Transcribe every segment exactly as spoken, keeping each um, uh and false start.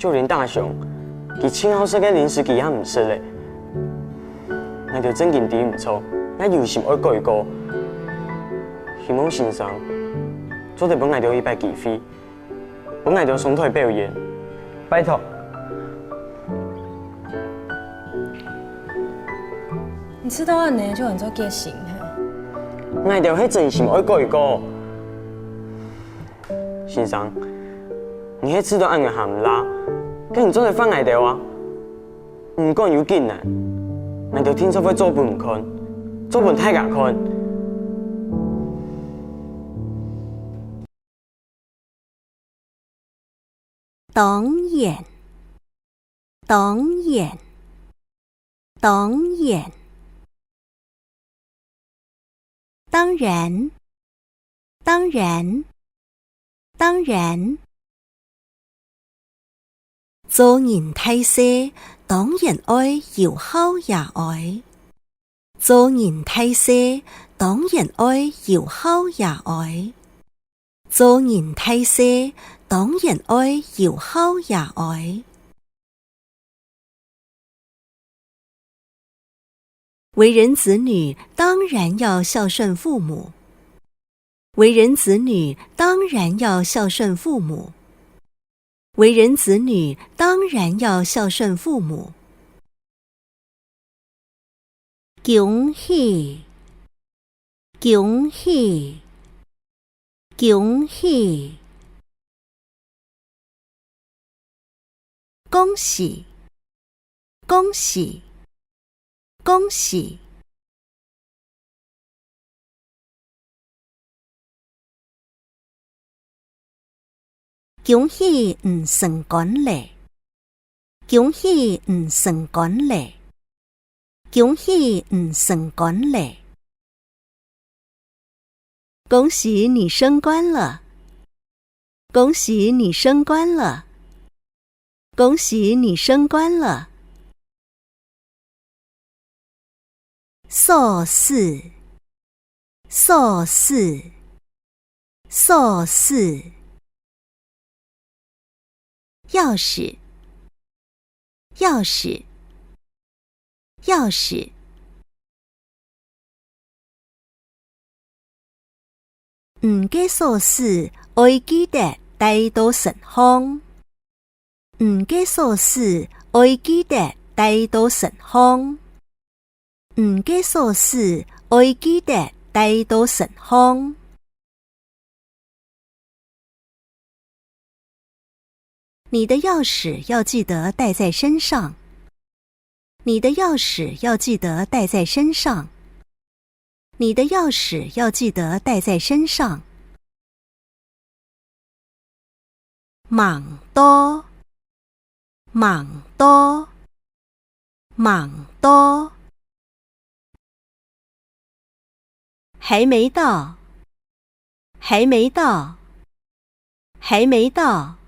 就連大雄，佢盡好食个零食佢也毋食咧。𠊎兜正經知毋著，𠊎有心愛改過。希望先生做得分𠊎兜一擺機會，分𠊎兜上台表演。拜託。你試著恁仔就安做決心嘿？𠊎兜係真心愛改過。 先生，你係試著恁仔還毋罅，該你做得換𠊎兜啊！毋管有幾難，𠊎兜定著會做分你看，做分大家看。當然，當然，當然。 當然，當然，當然。做人大事，當然愛有孝也哀。做人大事，當然愛有孝也哀。做人大事，當然愛有孝也哀。 為人子女當然要孝順父母。為人子女當然要孝順父母。為人子女當然要孝順父母。恭喜，恭喜， 恭喜！恭喜！恭喜！恭喜！恭喜你升官了！恭喜你升官了！恭喜你升官了！ 恭喜你升官了！恭喜你升官了！恭喜你升官了！鎖匙，鎖匙，鎖匙。 鑰匙，鑰匙，鑰匙。你个鎖匙愛記得帶到身項。你个鎖匙愛記得帶到身項。你个鎖匙愛記得帶到身項。 你的鑰匙要記得帶在身上。你的鑰匙要記得帶在身上。你的鑰匙要記得帶在身上。吂到，吂到，吂到。 還沒到，還沒到，還沒到。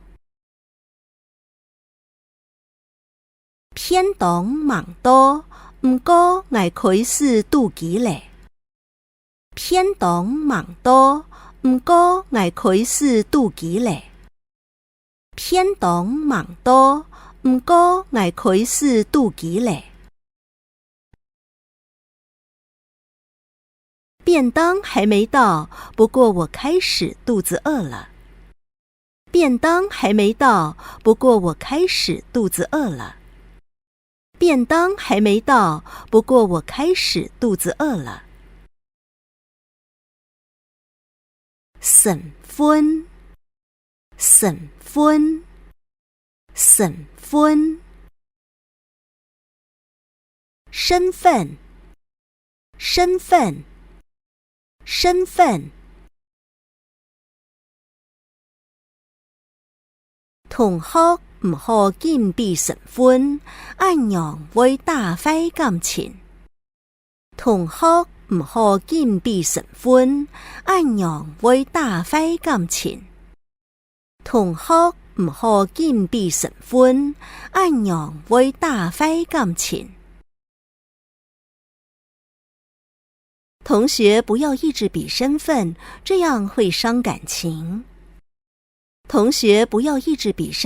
便當吂到，毋過𠊎開始肚飢了。便當吂到，毋過𠊎開始肚飢了。便當吂到，毋過𠊎開始肚飢了。 便當還沒到，不過我開始肚子餓了。便當還沒到，不過我開始肚子餓了。便當還沒到，不過我開始肚子餓了。 身份，身份，身份。身份，身份，身份。 同學毋好緊比身份，恁樣會打壞感情。同學毋好緊比身份，恁樣會打壞感情。同學毋好緊比身份，恁樣會打壞感情。 同學不要一直比身份，這樣會傷感情。同學不要一直比身